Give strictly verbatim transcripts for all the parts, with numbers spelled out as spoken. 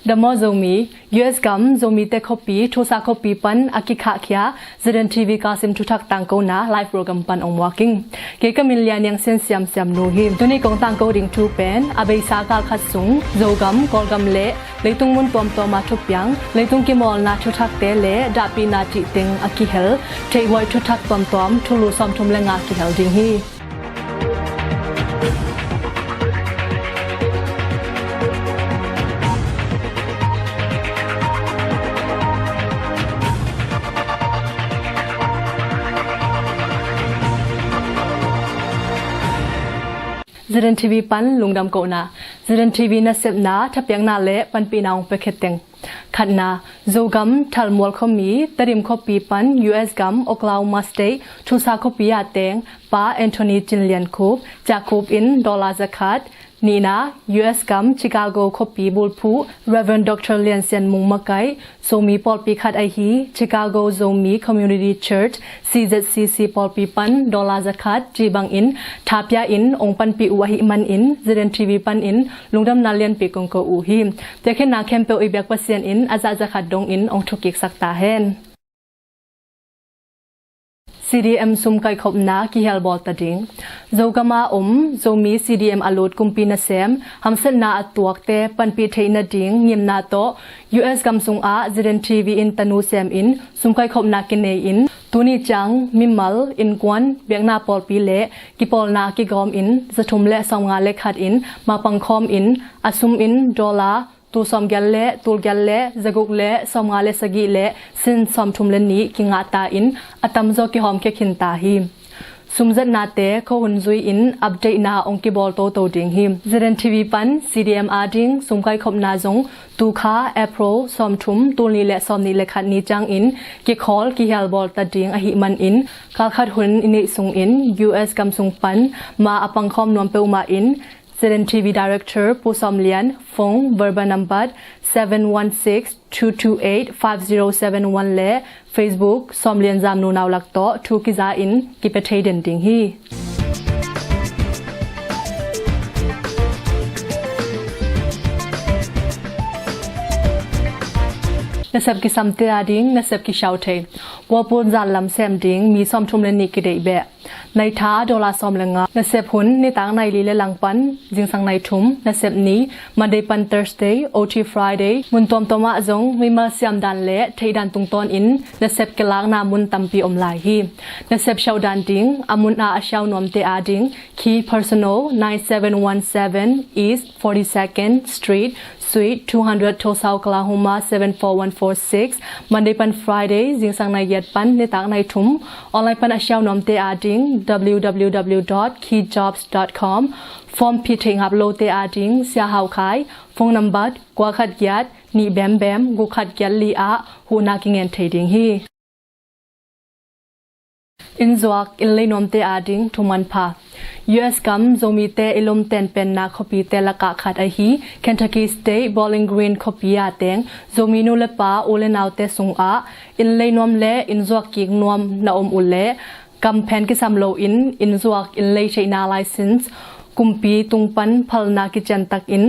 Dam aw Zomi, U S gam Zomite khuapi, Tulsa khuapi pan a kikhahkhia Z N T V Kasim thuthak tangkona live program pan ong muak ing. Kei ka min Lia Niang Sian Siam Siam nu hi. Tuni kong tangko ding thu pen a beisa kal khat sung Zogam, Kawlgam le leitung mun tuamtuam a thupiang, leitung kimawlna thuthakte le dahpihna cihteng a kihel theihhuai thuthak tuamtuam thulu sawmthum le nga kihel ding hi. Z N T V pan lungdam kohna. Z N T V nasepna thapiakna le panpihna ong pia khia teng. Khatna, Zogam Thalmual khuami, Tedim khuapi pan U S gam Oklahoma State, Tulsa khuapi ah teng Pa Anthony Cin Lian Khup, Ciah Khup in dollar zakhat. Nihna, U S gam Chicago khuapi bulphuh Reverend Doctor Lian Sian Mung makaih Zomi pawlpi khat ahi Chicago Zomi Community Church, C Z C C pawlpi pan dollar zakhat cih bangin thapia in ong panpih uh ahih manin Z N T V panin lungdamna lianpi kong ko uh hi. Piakkhiatna khempeuh i biak Pasian in a zah zakhat dongin ong thukiksak ta hen. C D M sum kaihkhopna kihel bawl ta ding. Zogam a om Zomi C D M a lut kumpi nasem hamsatna a tuakte panpih theih nading ngimna tawh U S gam sungah Z N T V in tanu semin sum kaihkhopna kinei in tuni ciang mimal, innkuan, biakna pawlpi le kipawlna kigawm in zathum le sawmnga le khat in mapang khawm in a sum in dollar tul sawmgiat le tul giat le zaguk le sawmnga le sagih le sin sawmthum le nih kingah ta in a tamzaw kihawmkhia khin ta hi. Sumzatnate khuahun zui-in update-na ong kibawl toto ding hi. Z N T V pan C D M ading sum kaihkhopna zong tukha April sawmthum, tul nih le sawmnih le khat ni ciangin kikhawl kihel bawl ta ding ahih manin kal khat hun i neih sungin U S gam sung pan ma a pangkhawm nuam peuhmah in Z N T V Director Pu Sawm Lian, phone, verbal number seven one six two two eight five zero seven one le Facebook Sawm Lian Zam Nu Nau Lak tawh thu kiza in kipia thei den ding hi. Nasep kisamte ading nasep kisiau thei. Guapun zan lam sem ding mi sawmthum le nih kideih beh. Naitha dollar sawm le nga. Nasep hun nitak nai li le langpan zingsang nai thum. Nasep ni Monday pan Thursday, O T Friday. Mun tuamtuam ah zong mimal siamdan le theihdan tungtawnin nasep kilakna mun tampi om lai hi. Nasep siauhdan ding a mun a a siau nuamte ading Key Personal, nine seven one seven East forty-second Street, Suite two hundred, Tulsa, Oklahoma seven four one four six. Monday pan Friday zingsang nai giat pan nitak nai thum. Online pan a siau nuamte ading W W W dot key jobs dot com. Form phih theih ngap lote ading Sia Hau Khai, phone number kua khat giat nih bem bem guk khat giat li ah huhna kingen thei ding hi. Innzuak innlei nuamte ading thuman pha. U S gam Zomite i lomten penna khuapite lakah khat ahi Kentucky State Bowling Green khuapi a teng Zomi nu le pa u le naute sungah innlei nuam le innzuak kik nuam na om uh leh kamphen kisam loin innzuak innlei theihna license kumpi tung pan phalna kiciantakin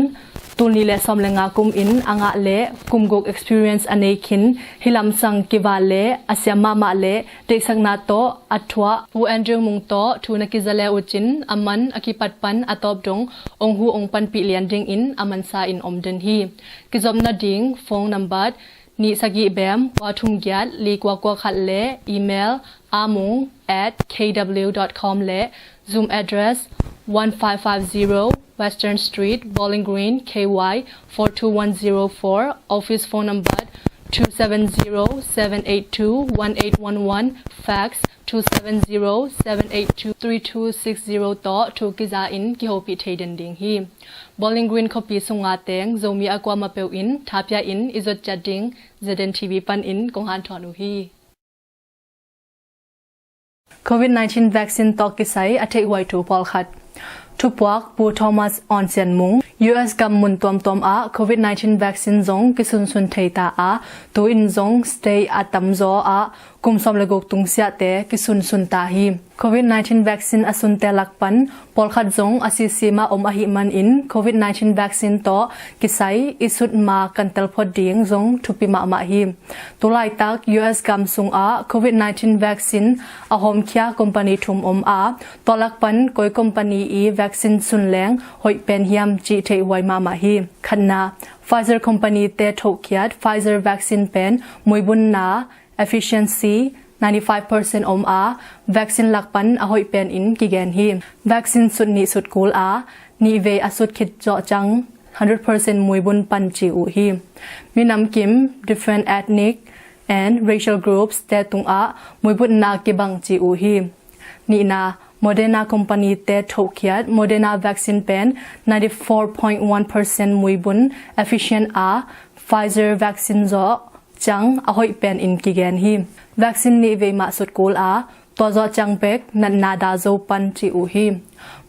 tul nih le sawm le nga kum in a ngah le kum guk experience a nei khin, hih lamsang kiva le a siam mahmah le deihsakna tawh a thuah Pu Andrew Mung tawh thu na kiza le uh cin a man a kipat pan a tawp dong ong huh ong panpih lian dingin a mansa in om den hi. Kizopna ding phone number nih sagih bem kua thum giat li kua kua khat le email amung at K W dot com le Zoom address one five five zero Western Street, Bowling Green, K Y four two one zero four, office phone number two seven zero seven eight two one eight one one, fax two seven zero seven eight two three two six zero tawh thu kiza in kihopih thei den ding hi. Bowling Green khuapi sunga teng Zomi a kuamah peuh in thapia in i zot ciat ding Z N T V panin kong hanthawn uh hi. Covid nineteen vaccine tawh kisai a theihhuai thu pawlkhat. Thupuak Pu Thomas Awn Sian Mung. U S gam mun tuamtuam ah covid nineteen vaccine zong kisunsun thei ta a, tu-in zong state a tamzaw ah kum sawm le guk tungsiahte kisunsun ta hi. Covid nineteen vaccine a sunte lak pan pawlkhat zong a sisi mah om ahih manin covid nineteen vaccine tawh kisai i sut ma kan tel phot ding zong thupi mahmah hi. Tulaitak U S gam sungah covid nineteen vaccine a hawmkhia company thum om a, tua lak pan koi company i vaccine sun leng hoih pen hiam cih theih huai mahmah hi. Khatna, Pfizer company te thokhiat Pfizer vaccine pen muibunna efficiency ninety five percent om a, vaccine lak pan a hoih pen in kigen hi. Vaccine sut nih sut kul a, nih vei a sut khit zawh ciang hundred percent muibun pan ci uh hi. Minam kim, different ethnic and racial groups te tungah muibunna kibang ci uh hi. Nihna, Moderna company te thokhiat Moderna vaccine pen ninety four point one percent muibun efficient a, Pfizer vaccine zawh ciang a hoih pen in kigen hi. Vaccine nih vei mah sut kul a, tua zawh ciang bek natna dah zo pan ci uh hi.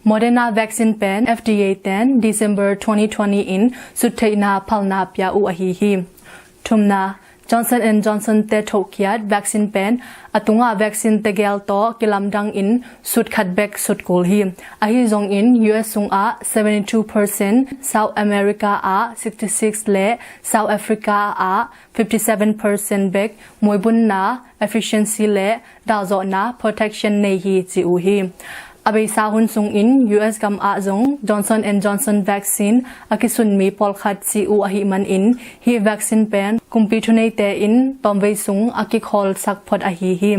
Moderna vaccine pen F D A ten December twenty twenty in sut theihna phalna pia uh ahi hi. Thumna, Johnson and Johnson te thokhiat vaccine pen a tungah vaccine tegel tawh kilamdang in sut khat bek sut kul hi. Ahi zongin U S sungah seventy two percent, South America ah sixty six le South Africa ah fifty seven percent bek muibunna efficiency le dalzawhna protection nei hi ci uh hi. A beisa hun sungin U S gam ah zong Johnson and Johnson vaccine a kisun mi pawlkhat ci uh ahih manin hih vaccine pen kumpi thuneite in tawmvei sung a kikhawlsak phot ahi hi.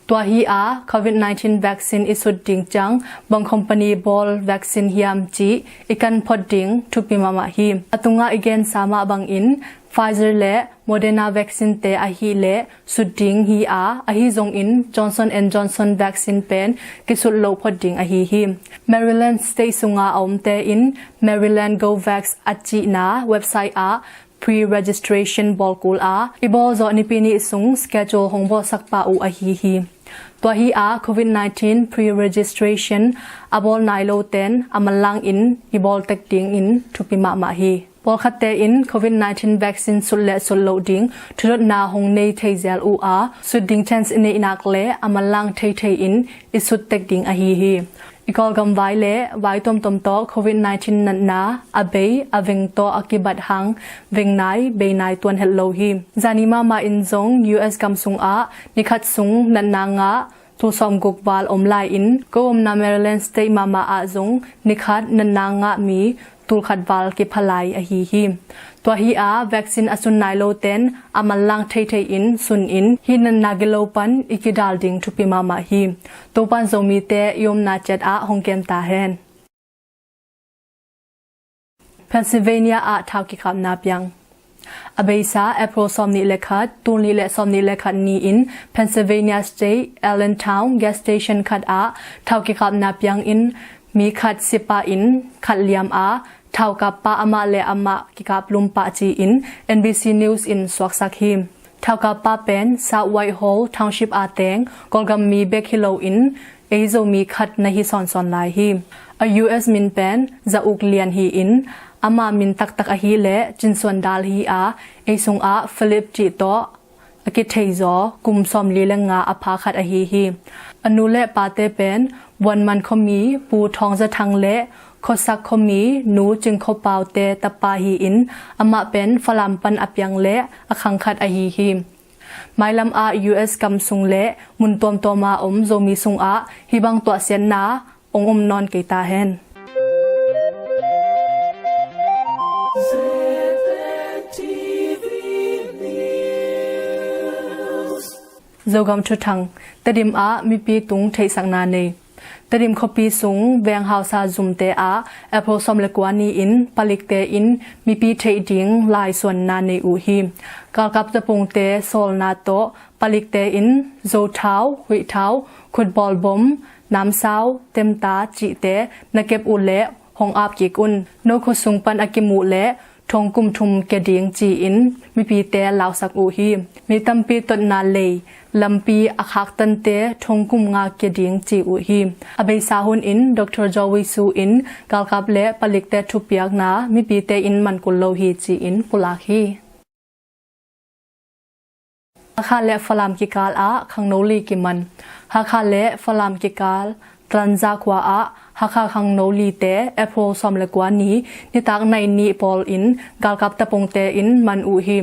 Tua hi a, covid nineteen vaccine i sut ding ciang bang company bawl vaccine hiam cih i kan phot ding thupi mahmah hi. A tungah i gensa mah bangin Pfizer le Moderna vaccine te ahih leh sut ding hi a, ahi zongin Johnson and Johnson vaccine pen kisut loh phot ding ahi hi. Maryland State sunga a omte in Maryland GoVax a cihna website ah pre-registration bawl kul a, i bawl zawh nipi nih sung schedule hong bawlsak pah uh ahi hi. Tua hi a, covid nineteen pre-registration a bawl nai loten a manlang in i bawl tek dingin thupi mahmah hi. Pawlkhatte in covid nineteen vaccine sut le sut loh ding thudotna hong nei thei zel uh a, sut ding chance i neih nak le a manlang thei thei in i sut tek ding ahi hi. I Kawlgam vai le vai tuamtuam tawh covid nineteen natna a bei a veng tawh a kibat hang veng nai bei nai tuan het lo hi. Zani mahmah in zong U S gam sungah nikhat sung natna ngah tul sawmguk val om lai-in, ko omna Maryland State mahmah ah zong nikhat natna ngah mi tul khat val kipha lai ahi hi. Tua hi a, vaccine a sun nai loten a manlang thei thei in sun in, hih natna gilo pan i kidal ding thupi mahmah hi. Topan Zomite i omna ciat ah hong kem ta hen. Pennsylvania ah thau kikapna piang. A beisa April sawmnih le khat, tul nih le sawmnih le khat ni-in Pennsylvania State Allentown gas station khat ah thau kikapna piangin mi khat si pah in khat liam a, thaukap pa amah le amah kikap lum pah ci-in N B C News in suaksak hi. Thaukap pa pen South Whitehall Township a teng Kawlgam mi bek hi loin ei Zomi khat na hi sawnsawn lai hi. A U S min pen Za Uk Lian hi-in ama min taktak ahih leh Cinsuan Dal hi a, ei sungah Philip cih tawh a kitheizaw kum sawmli le nga a pha khat ahi hi. A nu le pate pen Vuanman khuami Pu Thawng Za Thang le Khuasak khuami Nu Cing Khua Pau te tapa hi-in amah pen Falam pan a piang le a khang khat ahi hi. Mailam ah U S gam sung le mun tuamtuam a om Zomi sungah hih bang tuahsiatna ong om nawn kei ta hen. Zogam Thuthang. Tedim ah mipi tung theihsakna nei. Tedim khuapi sung veng hausa zumte ah April sawm le kua ni-in palikte in mipi theih ding laisuanna nei uh hi. Galkap tapungte sawlna tawh palikte in zothau, huihthau, khutbawl bom, namsau, temta cihte na kep uh leh hong ap kik un. No khut sung pan a kimuh leh thong kum thum kia ding ci-in mipite lausak uh hi. Mi tampi totna lei lampi a khaktan te thong kum nga kia ding ci uh hi. A beisa hun in Doctor Joe Wei Su in galkap le palikte thupiakna mipite in man kul lo hi ci-in pulak hi. Hakha le Falam kikal ah khangno li kiman. Hakha le Falam kikal Tlanza khua ah Hakha khangno lite April sawm le kua ni nitak nai nih pawl in galkap tapongte in man uh hi.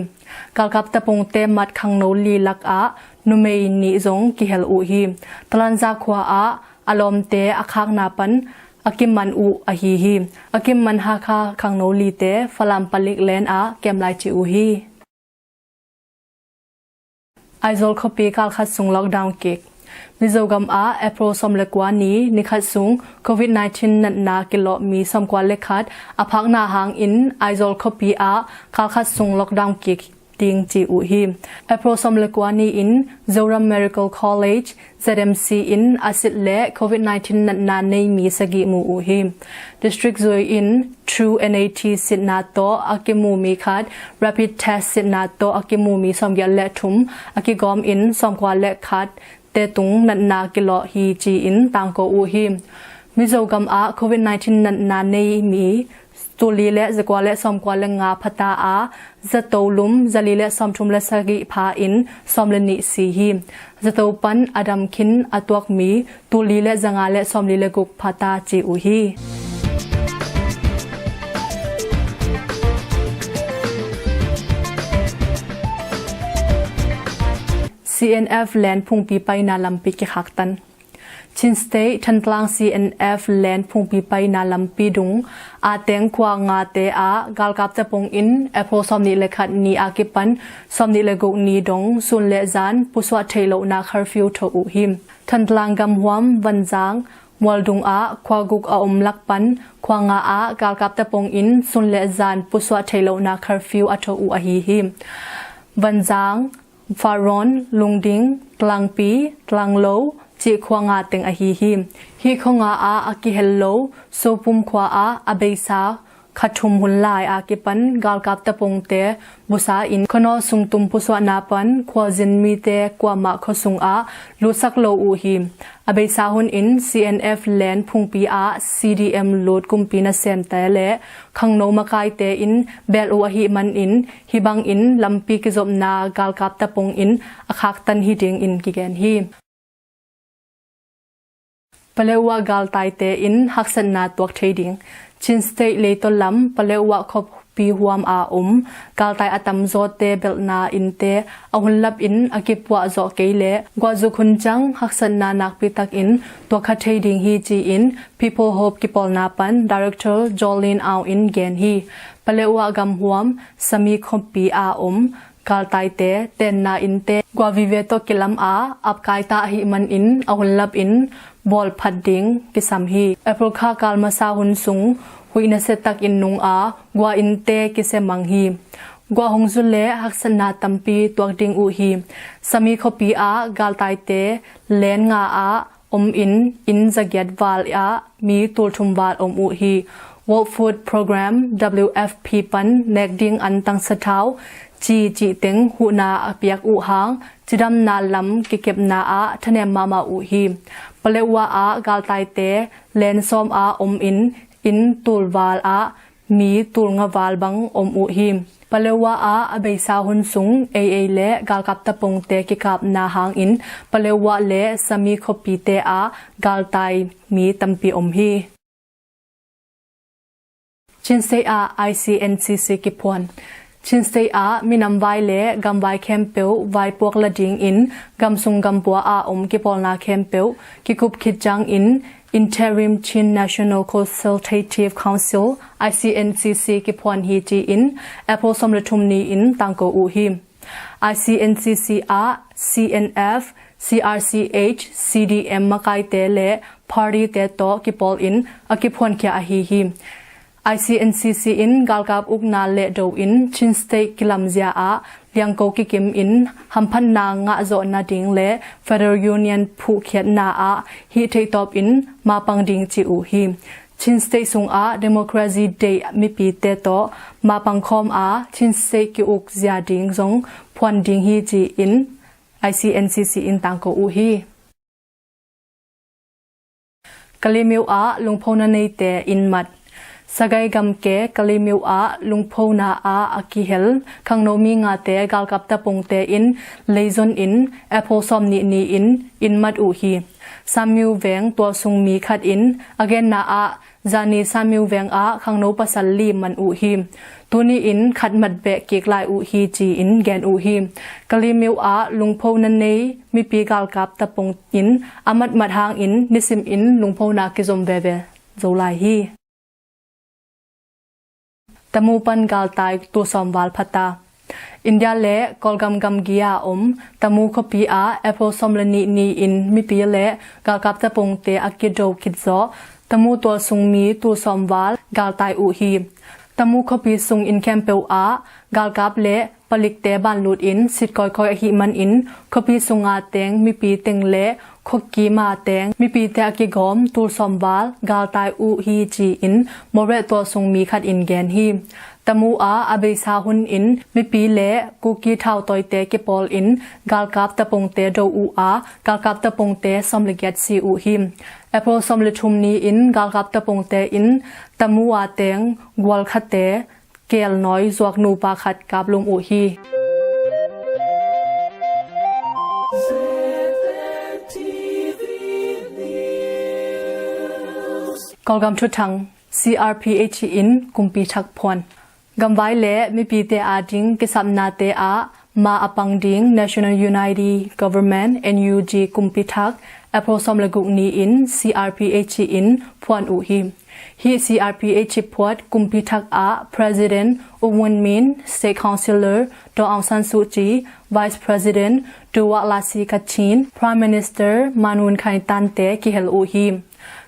Galkap tapongte mat khangno li lakah numei nih zong kihel uh hi. Tlanza khua ah a lawmte a khakna pan a kiman uh ahi hi. A kiman Hakha khangno lite Falam palik len ah kem lai ci uh hi. Aizawl khuapi kalkhat sung lockdown kik. Mizo gam ah April sawm le kua ni nikhat sung covid nineteen natna kilawh mi sawmkua le khat a phakna hangin Aizawl khuapi ah kalkhat sung lockdown kik ding ci uh hi. April sawm le kua ni in Zoram Medical College, Z M C in a sit le covid nineteen natna nei mi sagih mu uh hi. District zui in True N A T sitna tawh a kimu mi khat, rapid test sitna tawh a kimu mi sawmgiat le thum a kigawm in sawmkua le khat te tung natna kilawh hi ci-in tangko uh hi. Mizo gam ah covid nineteen natna nei mi tul li le zakua le sawmkua le nga phata a zato lum zali le sawmthum le sagih pha in sawm le nih si hi. Zato pan a dam khin a tuak mi tul li le zanga le sawmli le guk phata ci uh hi. C N F len phungpi paina lampi kikhaktan. Chin State Thantlang C N F len phungpi paina lampi dung a teng khua ngate ah galkap tapong in April sawmnih le khat ni a kipan sawmnih le guk ni dong sun le zan pusuah theih lohna curfew tho uh hi. Thantlang gamhuam Vanzang mualdung ah khua guk a om lak pan khua nga ah galkap tapong in sun le zan pusuah theih lohna curfew a tho uh ahi hi. Vanzang, Faron, Lungding, Tlangpi, Tlanglo cih khua nga teng ahi hi. Hih khua nga ah a kihel lo Sopum khua ah a beisa kha thum hun lai a kipan galkap tapongte busa in khuanawl sungtum pusuahna pan khuazin mite kuamah khua sungah lutsak lo uh hi. A beisa hun in C N F len phungpi ah C D M lut kumpi nasemte le khangno makaite in bel uh ahih manin hih bangin lampi kizopna galkap tapong in a khaktan hi dingin kigen hi. Paletwa galtaite in haksatna tuak thei ding. Chin State leitaw lam Paletwa khuapi huam a om galtai a tamzawte belhna innte a hunlap in a kipuah zawh kei leh guahzuk hun ciang haksatna nakpi takin tuak kha thei ding hi ci-in People Hope kipawlna pan Director Jolin Aung in gen hi. Paletwa gamhuam Sami khuapi a om galtaite tenna innte guavive tawh kilam a apkai ta ahih manin a hunlap in bawl phat ding kisam hi. April kha kal masa hun sung huih nasia takin nung a gua innte kisia mang hi. Gua hong zu le haksatna tampi tuak ding uh hi. Sami khuapi ah galtaite len nga ah om in inn zagiat val ah mi tulthum val om uh hi. World Food Program, W F P pan nek ding an tangsathau ci cih teng huhna a piak uh hang cidamna lam kikepna ah thanem mahmah uh hi. Paletwa ah galtaite len sawm ah om in inn tulval ah mi tulnga val bang om uh hi. Paletwa ah a beisa hun sung A A le galkap tapongte kikapna hangin Paletwa le Sami khuapite ah galtai mi tampi om hi. Chin State ah I C N C C kiphuan. Chin State ah minam vai le gamvai khempeuh vaipuak la dingin gamsung gampua ah om kipawlna khempeuh kikup khit ciangin Interim Chin National Consultative Council, I C N C C, kiphuan hi ci-in April sawm le thum ni-in tangko uh hi. I C N C C ah C N F, C R C H, C D M makaite le party-te tawh kipawl in a kiphuankhia ahi hi. I C N C C in galkap ukna lehdo in Chin State kilamzia ah liangko kikim in hamphatna ngahzawh nading le Federal Union phuhkhiatna ah hih theihtawp in mapang ding ci uh hi. Chin State sungah democracy deih mipite tawh mapang khawm a Chin State ki-uk zia ding zong phuan ding hi ci-in I C N C C in tangko uh hi. Kalemyo ah lungphona neite inn mat. Sagaing gamke Kalemyo ah lungphona ah a kihel khangno mi ngate galkap tapongte in leizon in April sawmnih ni-in inn mat uh hi. Samyo veng tualsung mi khat in a genna ah zani Samyo veng ah khangno pasal li man uh hi. Tuni in khat mat beh kik lai uh hi ci-in gen uh hi. Kalemyo ah lungphona nei mipi galkap tapong in a matmat hangin nisim in lungphona kizom veve zo lai hi. Tamu pan galtai tulsawm val phata. India le Kawlgam gamgi a om Tamu khuapi ah April sawm le nih ni-in mipi le galkap tapongte a kido khit zawh Tamu tualsung mi tulsawm val galtai uh hi. Tamu khuapi sung inn khempeuh ah galkap le palikte banlut in sit kawikawi ahih manin khuapi sunga teng mipi teng le khuakima teng mipite a kigawm tulsawm val galtai uh hi ci-in Moreh tualsung mi khat in gen hi. Tamu ah a beisa hun in mipi le Kuki thautawite kipawl in galkap tapongte do uh a galkap tapongte sawm le giat si uh hi. April sawm le thum ni-in galkap tapongte in Tamu a teng gualkhate kelnawi zuak nupa khat kaplum uh hi. Kawlgam thuthang. C R P H in kumpi thak phuan. Gamvai le mipite ading kisapnate ah ma a pang ding National Unity Government, N U G, kumpi thak April sawm le guk ni-in C R P H in phuan uh hi. Hih C R P H phuat kumpi thak ah President U Win Myint, State Councillor Daw Aung San Suu Kyi, Vice President Datuk Wah Lassie Kachin, Prime Minister Man Win Khaing Thant te kihel uh hi.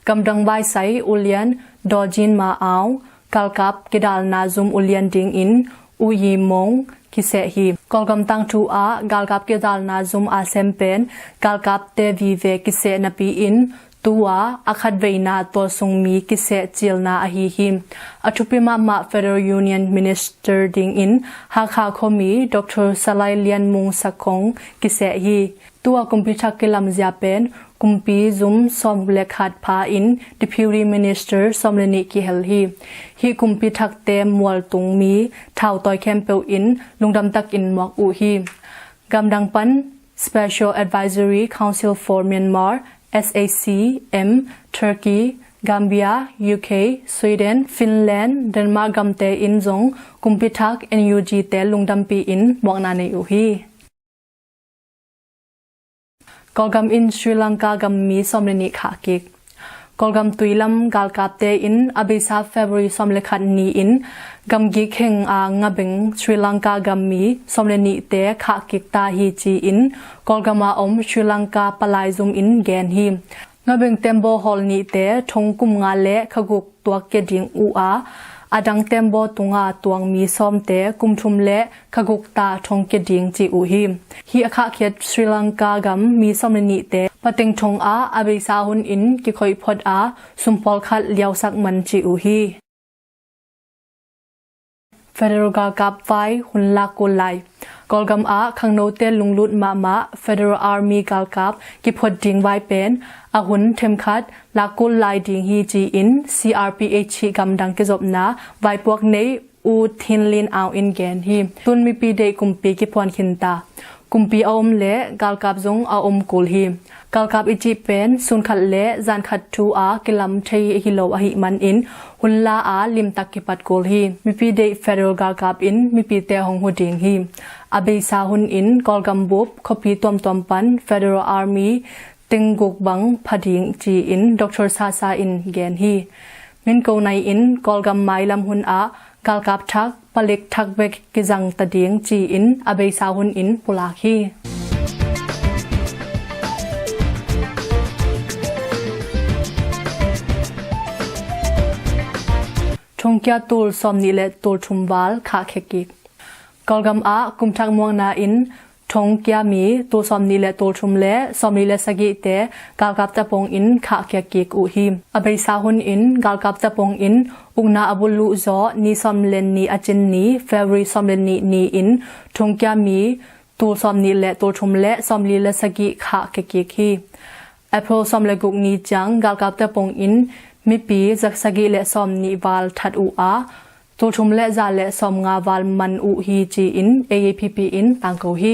Gamdang vaisai ulian Daw Jin Ma Aung, galkap kidalna zum ulian dingin U Yi Mung kiseh hi. Kawlgam tangthu ah galkap kidalna zum a sem pen galkapte vive kiseh napi-in tu-a a khatveina tualsung mi kiseh cilna ahi hi. A thupi mahmah Federal Union Minister dingin Hakha khuami Doctor Salai Lian Mung Sakhong kiseh hi. Tu-a kumpi thak kilamzia pen kumpi zum sawm le khat pha in Deputy Minister sawm le nih kihel hi. Hih kumpi thakte mualtung mi thautawi khempeuh in lungdam takin muak uh hi. Gamdang pan Special Advisory Council for Myanmar, S A C M, Turkey, Gambia, U K, Sweden, Finland, Denmark gamte in zong kumpi thak N U G te lungdampi in muakna nei uh hi. Kawlgam in Sri Lanka gam mi sawm le nih khah kik. Kawlgam tuilam galkapte in a beisa February sawm le khat ni-in gamgi kheng a ngabeng Sri Lanka gam mi sawm le nihte khah kik ta hi ci-in Kawlgam a om Sri Lanka palai zum in gen hi. Ngabeng tembaw hawl nihte thong kum nga le kha guk tuak kia ding uh a, a dang tembaw tunga tuang mi sawmte kum thum le kha guk ta thong kia ding ci uh hi. Hih a khahkhiat Sri Lanka gam mi sawm le nihte pateng thong ah a beisa hun in kikhoih phot a, sum pawlkhat liausak man ci uh hi. Federal galkap vai hun lak kul lai. Kawlgam ah khangnote lunglut mahmah Federal Army galkap kiphot ding vai pen a hun themkhat lak kul lai ding hi ci-in C R P H gamdang kizopna vaipuak nei U Thin Lin Aung in gen hi. Tun mipi deih kumpi kiphuan khin ta. Kumpi a om le galkap zong a om kul hi. Galkap i cih pen sunkhat le zankhat thu a kilam thei hi lo ahih manin hun la a limtak kipat kul hi. Mipi deih federal galkap in mipite hong hu ding hi. A beisa hun in Kawlgam bup khuapi tuamtuam pan Federal Army teng guk bang pha ding ci-in Doctor Sasa in gen hi. Min ko nai in Kawlgam mailam hun ah galkap thak, palik thak bek kizang ta ding ci-in a beisa hun in pulak hi. Thongkia tul sawm nih le tul thum val khahkhia kik. Kawlgam ah kumthak muakna in thongkia mi tul sawmnih le tul thum le sawmli le sagihte galkap tapong in khahkhia kik uh hi. A beisa hun in galkap tapong in ukna a buluh zawh ni sawm le nih a cin ni February sawm le nih ni in thongkia mi tul sawmnih le tul thum le sawmli le sagih khahkhia kik hi. April sawm le guk ni ciang galkap tapong in mipi za sagih le sawmnih val that uh a, tul thum le za le sawmnga val man uh hi ci-in A A P P in tangko hi.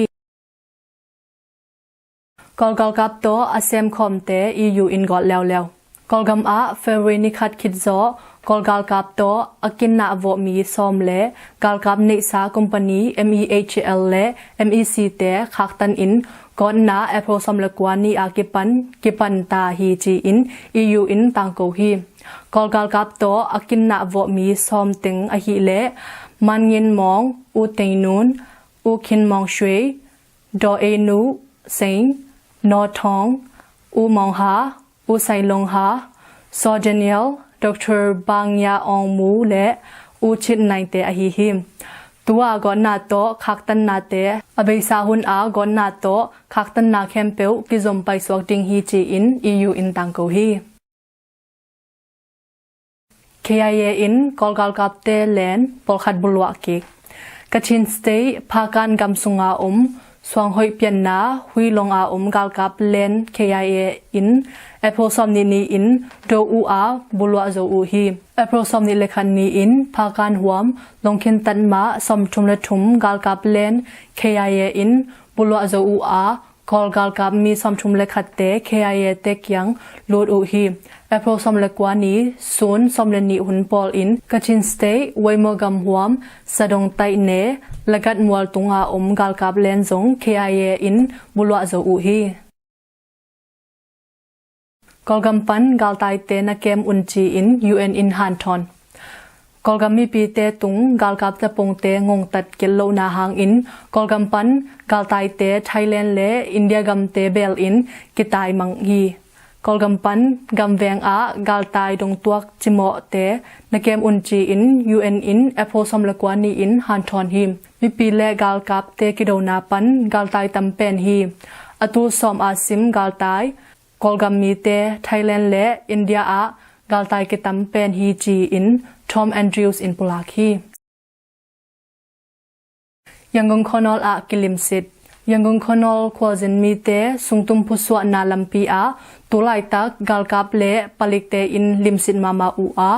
Kawl galkap tawh a semkhawmte E U in gawt leuleu. Kawlgam ah February ni khat khit zawh Kawl galkap tawh a kinah vawhmi sawm le galkap neihsa company M E H L le M E C te khaktan in gawtna April sawm le kua ni a kipan kipan ta hi ci-in E U in tangko hi. Kawl galkap tawh a kinah vawhmi sawm teng ahih leh Man Ngin Mawng, U Tei Nun, U Khin Mawng Shuei, Daw Ei Nu Seng, Naw Thawng, U Mawng Ha, U Sai Long Ha, Saw Daniel, Doctor Bang Ngia Aung Mu le U Chit Naing te ahi hi. Tua gawtna tawh khaktannate a beisa hun a gawtna tawh khaktanna khempeuh kizom paisuak ding hi ci-in E U in tangko hi. K I A in Kawl galkapte len pawlkhat buluah kik. Kachin State Phakan gam sunga om suanghoih pianna Huilong a om galkap len K I A in April sawmnih ni in do uh a buluah zo uh hi. April sawmnih le khat ni in Phakan huam longkhin tatmah sawmthum le thum galkap len K I A in buluah zo uh a, Kawl galkap mi sawmthum le khatte K I A te kiang lut uh hi. April sawm le kua ni sun sawm le nih hun pawl in Kachin State Waimo gam huam Sadong taih ne Lagat mual tunga om galkap len zong K I A in buluah zo uh hi. Kawlgam pan galtaite na kem un ci-in U N in hanthawn. Kawlgam mipite tung galkap tapongte ngongtat kilh lohna hangin Kawlgam pan galtaite Thailand le India gamte bel in kitai mang hi. Kawlgam pan gamveng ah galtai dongtuak cimawhte na kem un ci-in U N in April sawm le kua ni in hanthawn hi. Mipi le galkapte kidona pan galtai tam pen hi. A tul sawm a sim galtai Kawlgam mite Thailand le India ah galtai kitam pen hi ci-in Tom Andrews in pulak hi. Yangon khuanawl ah kilimsit. Yangon khuanawl khualzin mite sungtum phusuahna lampi ah tulaitak galkap le palikte in limsit mahmah uh a,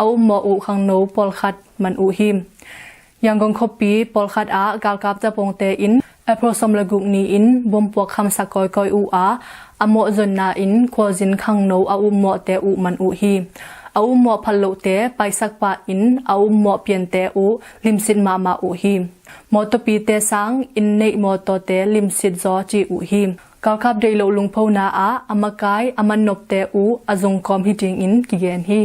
a upmawh uh khangno pawlkhat man uh hi. Yangon khuapi pawlkhat ah galkap tapongte in April sawm le guk ni in bompuak khamsak kawikawi uh a, a mawhzonna in khualzin khangno a upmawhte uh man uh hi. A upmawh phallohte paisak pah in a upmawh piante uh limsit mahmah uh hi. Mawtawpite sang inn neih mawtawte limsit zaw ci uh hi. Galkap deih loh lungphona ah a makai a mannopte uh a zungkawm hi dingin kigen hi.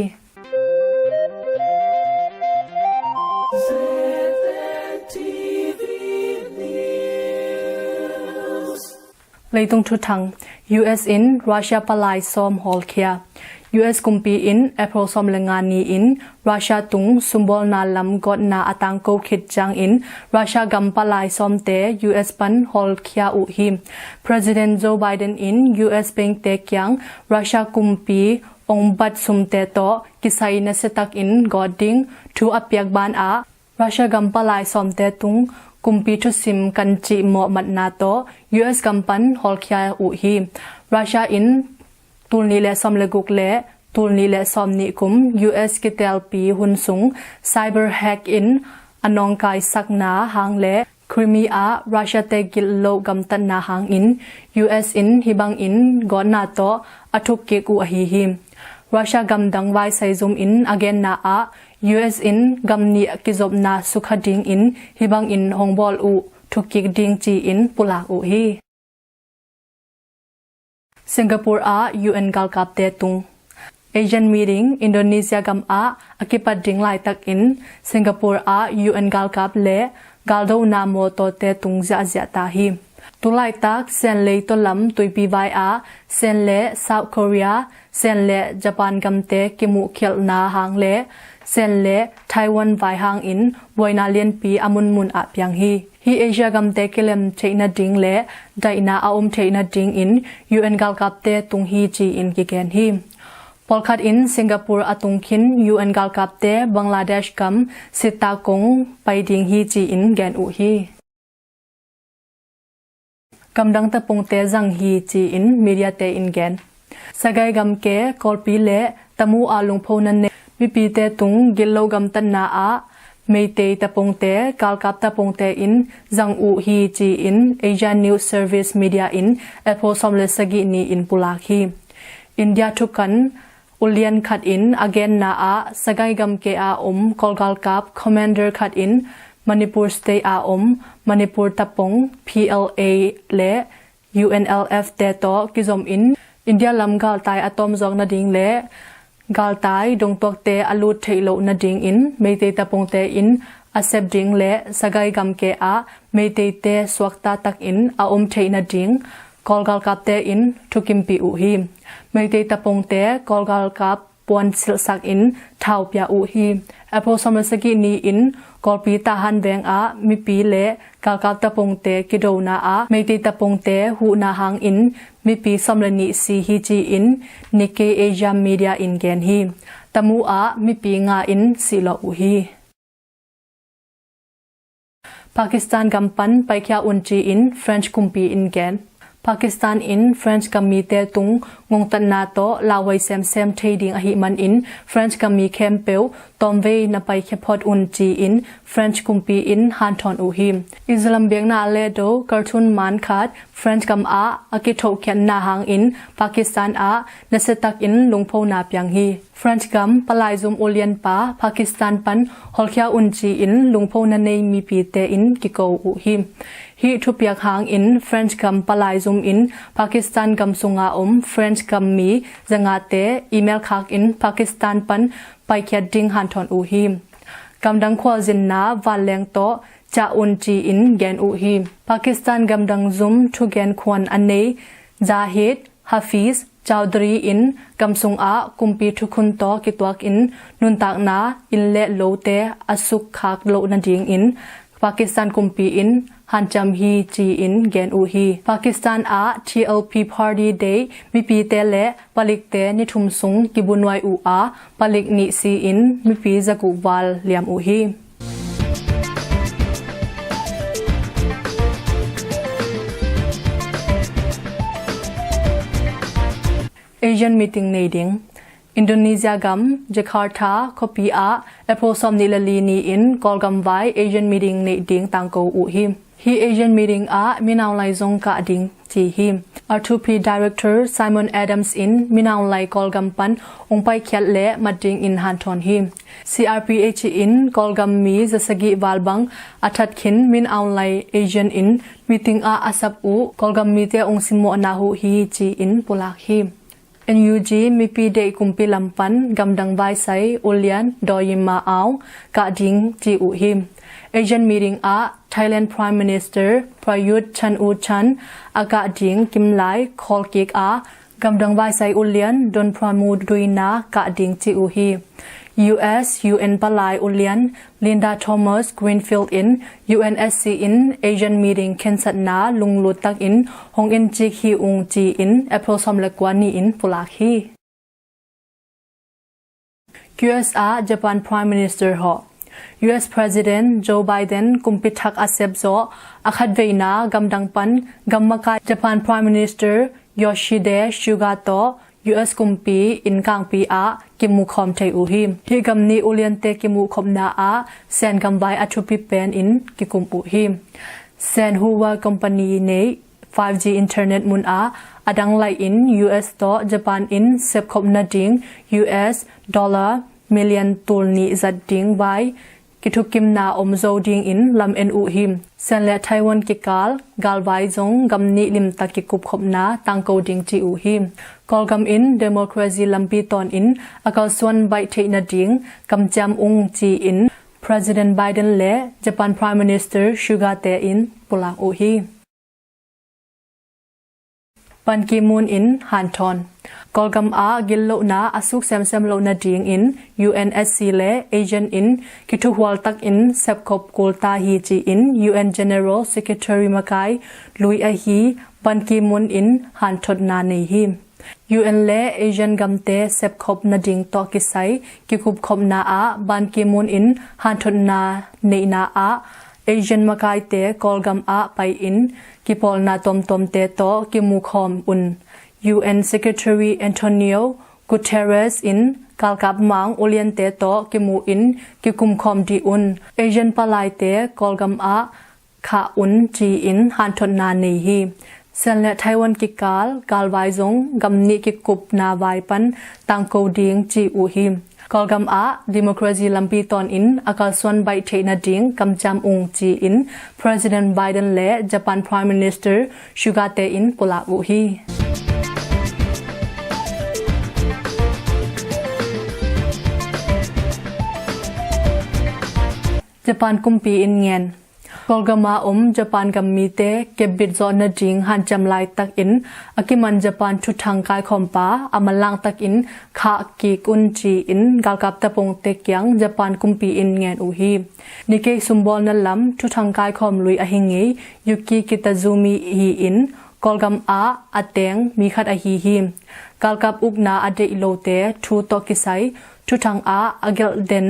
Leitung thuthang. U S in Russia palai sawm hawlkhia. U S kumpi in April sawm le nga ni in Russia tung sumbawlna lam gawtna a tangko khit ciangin Russia gam palai sawmte U S pan hawlkhia uh hi. President Joe Biden in U S pengte kiang Russia kumpi ong bat sumte tawh kisai nasiatakin gawt ding thu a piak banah Russia gam palai sawmte tung kumpi thusim kan cih mawhmatna tawh U S gam pan hawlkhia uh hi. Russia in tul nih le sawm le guk le tul nih le sawm nih kum U S kitelpi hun sung cyber hack in a nawngkaisakna hang le Crimea ah Russia te gilh loh gamtatna hangin U S in hih bangin gawtna tawh a thuk kik uh ahi hi. Russia gamdang vaisai zum in a genna ah U S in gam nih kizopna sukha dingin hih bangin hong bawl uh thuk kik ding ci-in pulak uh hi. Singapore ah U N galkapte tung. Asian meeting Indonesia gam ah a kipat ding laitakin Singapore ah U N galkap le galdona mawtawte tung ziahziah ta hi. Tulaitak Sen lei tawlam tuipi vai ah Sen le South Korea, Sen le Japan gamte kimuhkhialhna hang le Sen le Taiwan vai hangin buaina lianpi a munmun ah piang hi. Hih Asia gamte kilem theih nading le daihna a om theih nadingin U N galkapte tung hi ci-in kigen hi. Pawlkhat in Singapore a tung khin U N galkapte Bangladesh gam sitta kong pai ding hi ci-in gen uh hi. Gamdang tapongte zang hi ci-in mediate in gen. Sagaing gamke Kawlpi le Tamu ah lungphona nei mipite tung gitloh gamtatna ah Meitei tapongte galkap tapongte in zang uh hi ci-in Asia News Service Media in April sawm le sagih ni-in pulak hi. India thukan ulian khat in a genna ah Sagaing gamke ah om Kawl galkap commander khat in Manipur State ah om Manipur tapong P L A le U N L F te tawh kizom in India lam galtai a tawmzawk nading le galtai dongtuakte a lut theih loh nadingin Meitei tapongte in a sep ding le Sagaing gamke ah Meiteite suakta takin a om theih nading Kawl galkapte in thukimpih uh hi. Meitei tapongte Kawl galkap puan silhsak in thau pia uh hi. April sawm le sagih ni-in Kawlpi Tahan veng ah mipi le galkap tapongte kidona ah Meitei tapongte huhna hangin mipi sawm le nih si hi ci-in Nikkei Asia Media in gen hi. Tamu ah mipi nga in sihlawh uh hi. Pakistan gam pan paikhia un ci-in French kumpi in gen. Pakistan in French gam mite tung ngongtatna tawh lauhuai semsem thei ding ahih manin French gam mi khempeuh tawmvei na paikhia phot un ci-in French kumpi in hanthawn uh hi. Islam biakna a lehdo cartoon man khat French gam ah a kithohkhiatna hangin Pakistan ah nasiatakin lungphona piang hi. French gam palaizum ulianpa Pakistan pan hawlkhia un ci-in lungphona nei mipite in kiko uh hi. Hih thupiak hangin French gam palaizum in Pakistan gam sunga om French gam mi zangate email khakin Pakistan pan paikhiat ding hanthawn uh hi. Gamdang khualzinna vanleng tawh ciah un ci-in gen uh hi. Pakistan gamdang zum thugen khuan a nei Zahid Hafiz Chowdhury in gam sungah kumpi thukhun tawh kituakin nuntakna inn le lote a sukkhak loh nadingin Pakistan kumpi in hanciam hi ci-in gen uh hi. Pakistan ah T L P party deih mipite le palikte ni thum sung kibunuai uh a palik nih si-in mipi zaguk val liam uh hi. Asian meeting nei ding. Indonesia gam Jakarta khuapi ah April sawm nih le li ni-in Kawlgam vai Asian meeting neih ding tangko uh hi. Hih Asian meeting ah minaunlai zong kah ding ci hi. R two P Director Simon Adams in minaunlai Kawlgam pan ong paikhiat le mat dingin hanthawn hi. C R P H in Kawlgam mi zasagih val bang a that khin minaunlai Asian in meeting ah a sap uh Kawlgam mite ong simmawhna huh hi ci-in pulak hi. N U G mipi deih kumpi lam pan gamdang vaisai ulian Dawima Aung kah ding ci uh hi. Asian meeting ah Thailand Prime Minister Prayut Chan-o-cha a kah ding kimlai khawlkik ah gamdang vaisai ulian Don Pramudwina kah ding ci uh hi. U S U N palai ulian Linda Thomas Greenfield in U N S C in Asian meeting khensatna lunglut takin hong encik hi ung ci-in April sawm le kua ni-in pulak hi. U S ah Japan Prime Minister hawh. U S President Joe Biden kumpi thak a sep zawh a khatveina gamdang pan gammakai Japan Prime Minister Yoshihide Suga tawh U S kumpi innkangpi ah kimukhawm thei uh hi. Hih gam nih uliante kimuhkhopna ah Sen gamvai a thupi pen in kikum uh hi. Sen Huawei company neih five G internet mun ah a dang lai in U S tawh Japan in sepkhop nading U S dollar million tul nih zat ding vai kithukimna om zo dingin lam en uh hi. Sen le Taiwan kikal galvai zong gam nih limtak kikupkhopna tangko ding ci uh hi. Kawlgam in democracy lampi tawn in a kalsuan baih theih nading kamciam ung ci-in President Biden le Japan Prime Minister Suga te in pulak uh hi. Ban Ki-moon in hanthawn. Kawlgam ah gillohna a suk semsem loh nadingin U N S C le ASEAN in kithukhual takin sepkhop kul ta hi ci-in U N General Secretary makai lui ahi Ban Ki-moon in hanthotna nei hi. U N le ASEAN gamte sepkhop nading tawh kisai kikupkhopna ah Ban Ki-moon in hanthotna neihna ah ASEAN makaite Kawlgam ah pai-in kipawlna tuamtuamte tawh kimukhawm un. U N Secretary Antonio Guterres in galkap mang uliante tawh kimu-in kikumkhawm dih un. ASEAN palaite Kawlgam ah khah un ci-in hanthotna nei hi. ASEAN le Taiwan kikal galvai zong gam nih kikupna vai pan tangko ding ci uh hi. Kawlgam ah democracy lampi tawnin a kalsuan baih theih nading kamciam ung ci-in President Biden le Japan Prime Minister Suga te in pulak uh hi. Japan kumpi in ngen. Kawlgam a om Japan gam mite kepbit zawh nading hanciam laitakin a kiman Japan thuthang kaikhawmpa a manlang takin khah kik un ci-in galkap tapongte kiang Japan kumpi in ngen uh hi. Nikkei sumbawlna lam thuthang kaikhawm lui ahi ngei Yuki Kitazumi hi-in Kawlgam ah a teng mi khat ahi hi. Galkap ukna a deih lote thu tawh kisai thuthang ah a gelh den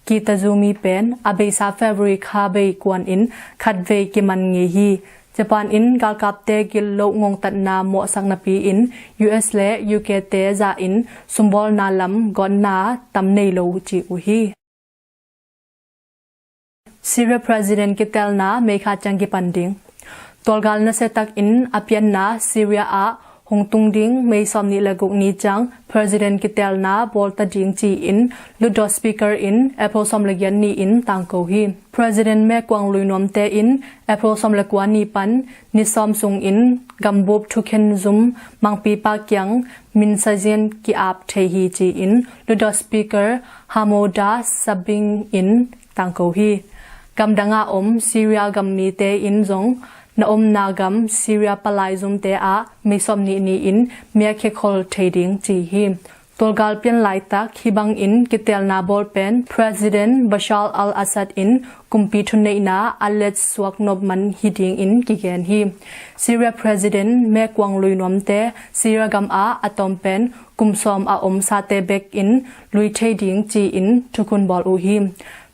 Kitazumi pen a beisa February kha bei kuanin khatvei kiman ngei hi. Japan in galkapte gilloh ngongtatna mawhsak napi-in U S le U K te zahin sumbawlna lam gawtna tam nei lo ci uh hi. Syria President kitelna meikha ciang kipan ding. Tualgal nasiatakin a pianna Syria ah hong tung ding May sawmnih le guk ni ciang President kitelna bawlta ding ci-in Lutdaw Speaker in April sawm le giat ni-in tangko hi. President mekuang luinuamte in April sawm le kua ni pan ni sawm sungin gambup thukhen zum mangpipa kiang minsazian ki-ap thei hi ci-in Lutdaw Speaker Hamoda Sabing in tangko hi. Gamdang a om Syria gam mite in zong na omna gam Syria palai zumte ah May sawmnih ni-in mi a khekhol thei ding ci hi. Tualgal pian laitak hih bangin kitelna bawl pen President Bashar al-Assad in kumpi thuneihna a letsuak nop man hi dingin kigen hi. Syria President mekuang luinuamte Syria gam ah a tawm pen kum sawm a om sate bekin lui thei ding ci-in thukhun bawl uh hi.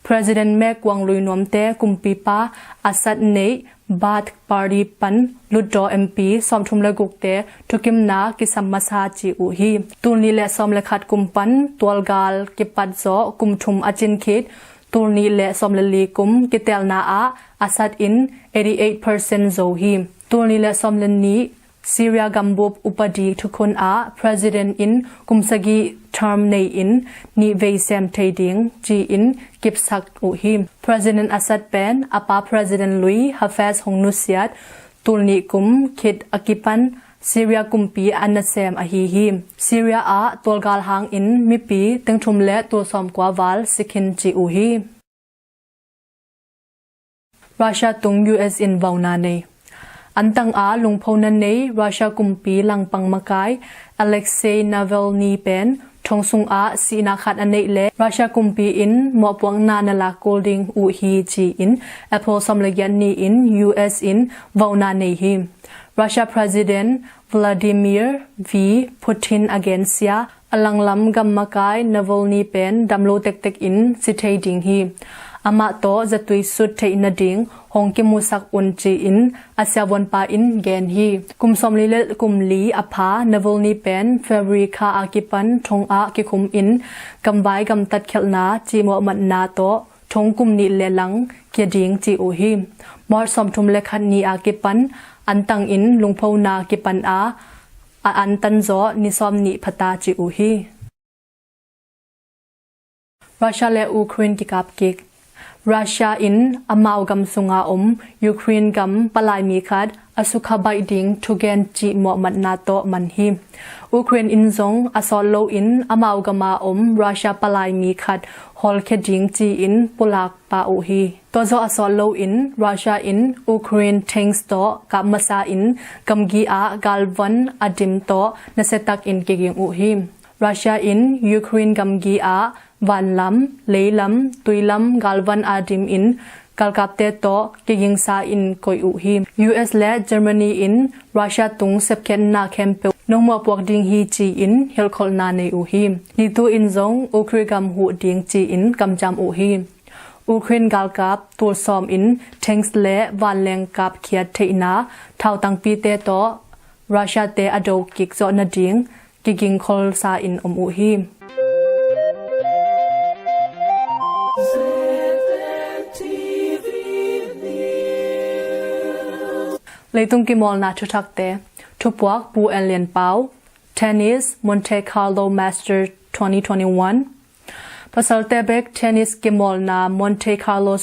President mekuang luinuamte kumpipa Assad neih Baath Party pan Lutdaw M P sawmthum le gukte thukimna kisam masa ci uh hi. Tulnih le sawm le khat kum pan tualgal kipat zawh kum thum a cin khit tulnih le sawm le li kum kitelna ah Assad in eighty eight percent zo hi. Tulnih le sawm le nih Syria gambup upadi thukhun ah President in kum sagih term nei-in nih vei sem thei ding ci-in kipsak uh hi. President Assad pen a pa President lui Hafez hong nusiat tulnih kum khit a kipan Syria kumpi a nasem ahi hi. Syria ah tualgal hangin mipi tengthum le tulsawm kua val si khin ci uh hi. Russia tung U S in vauna nei. Antang a lungphona nei Russia kumpi langpang makai Alexei Navalny pen thong sungah sihna khat a neih le Russia kumpi in mawhpuakna na lak kul ding uh hi ci-in April sawm le giat ni-in U S in vauna nei hi. Russia President Vladimir V Putin a gensia a langlam gam makai Navalny pen damlo tektek in si thei ding hi. Amah tawh zatui sut theih nading hong kimusak un ci-in a siavuanpa in gen hi. Kum sawmli le kum li a pha Navalny pen February kha a kipan thong ah kikhum in gamvai gamtat khialhna cimawh matna tawh thong kum nih le lang kia ding ci uh hi. March sawmthum le khat ni a kipan antangin lungphona kipan a a antan zawh ni sawm nih phata ci uh hi. Russia le Ukraine kikap kik. Russia in amau gam sunga om Ukraine gam palai mi khat a sukha baih ding thugen cih mawhmatna tawh man hi. Ukraine in zong a sawt loin amau gama om Russia palai mi khat hawlkhia ding ci-in pulak pah uh hi. Tua zawh a sawt loin Russia in Ukraine tanks tawh kap masa in gamgi ah galvan a dim tawh nasiatakin kiging uh hi. Russia in Ukraine gamgi ah vanlam, leilam, tuilam galvan a dim in galkapte tawh kigingsa in koih uh hi. U S le Germany in Russia tung sepkhiatna khempeuh nong mawhpuak ding hi ci-in hilhkholhna nei uh hi. NATO in zong Ukraine gam huh ding ci-in kamciam uh hi. Ukraine galkap tulsawm in tanks le vanleng kapkhiat theihna thautangpite tawh Russia-te a do kik zawh nading kiging kholsa in om uh hi. Leitung kimawlna thuthakte, thupuak Pu En Lian Pau. Tennis, Monte Carlo Master twenty twenty-one. Pasalte bek tennis kimawlna Monte Carlo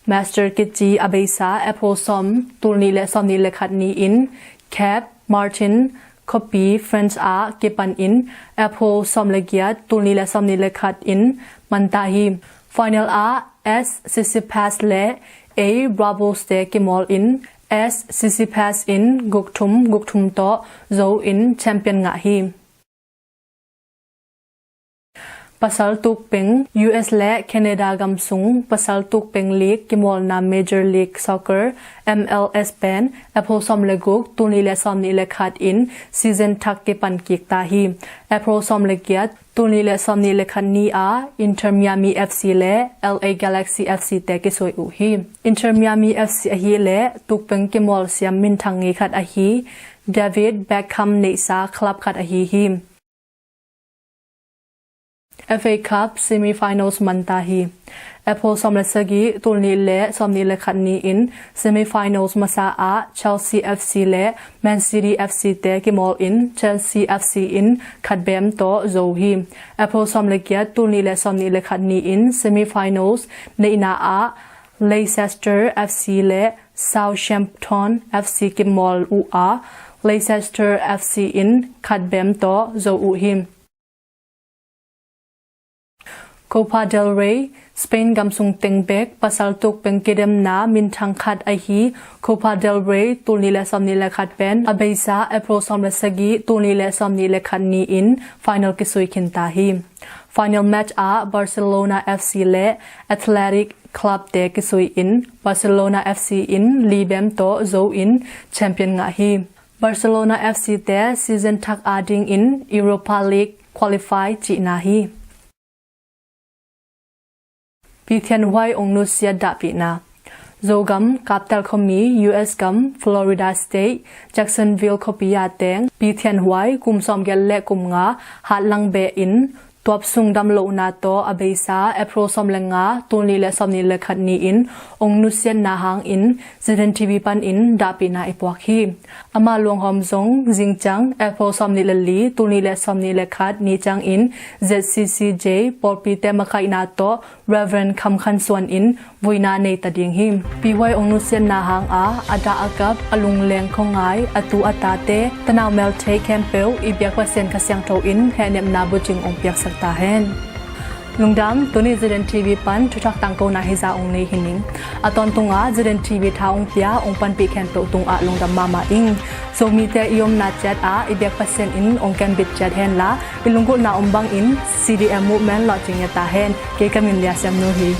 Master kici a beisa April sawm, tul nih le sawm nih le khat ni-in Cap Martin khuapi France ah kipan in April sawm le giat, tul nih le sawm nih le khat in man ta hi. Final ah S Tsitsipas le A Brabos te kimawl in S Tsitsipas in guk thum, guk thum tawh zo in champion ngah hi. Pasal tukpeng. U S le Canada gam sung pasal tukpeng league kimawlna Major League Soccer, M L S pen April sawm le guk, tul nih le sawm nih le khat in season thak kipan kik ta hi. April sawm le giat, tul nih le sawm nih le khat ni ah Inter Miami F C le L A Galaxy F C te kisui uh hi. Inter Miami F C ahih leh tukpeng kimawl siam minthang ngei khat ahi David Beckham neihsa club khat ahi hi. F A Cup semi-finals man ta hi. April sawm le sagih, tul nih le sawm nih le khat ni-in semi-finals masa ah Chelsea F C le Man City F C te kimawl in Chelsea F C in khatbem tawh zo hi. April sawm le giat, tul nih le sawm nih le khat ni-in semi-finals neihna ah Leicester F C le Southampton F C kimawl uh a, Leicester F C in khatbem tawh zo uh hi. Copa del Rey, Spain gam sung teng bek pasal tukpeng kidemna minthang khat ahi Copa del Rey, tul nih le sawm nih le khat pen a beisa April sawm le sagih, tul nih le sawm nih le khat ni-in final kisui khin ta hi. Final match ah Barcelona F C le Athletic Club te kisui in Barcelona F C in li bem tawh zo in champion ngah hi. Barcelona F C te season thak adingin Europa League qualify cihna hi. Pithianhuai ong nusiat dahpihna. Zogam Kaptel khuami, U S gam Florida State, Jacksonville khuapi a teng Pithianhuai kum sawmgiat le kum nga hatlang beh in tuap sung damlohna tawh a beisa April sawm le nga, tul nih le sawm nih le khat ni-in ong nusiatna hangin Z N T V panin dahpihna i puak hi. Ama luanghawm zong zingciang April sawm nih le li, tul nih le sawm nih le khat ni ciangin Z C C J pawlpite makaihna tawh Reverend Kham Khan Suan in vuina nei ta ding hi. Pihuai ong nusiatna hanga a dah a kap, a lungleng khuangai, a tu a tate, tanau meltheih khempeuh i biak Pasian Kha Siangtho in hehnepna bucing ong piaksak ta hen. Lungdam. Tuni Z N T V pan thuthak tangkona hizah ong nei hi ning. A tawntunga Z N T V tha ong pia ong panpih khempeuh tungah lungdam mahmah ing. Zomite i omna ciatah i biak Pasian in ong kembit ciat henla, i lunggulhna om bangin C D M movement lawhcing ia ta hen. Kei ka min Lia Siam Nu hi.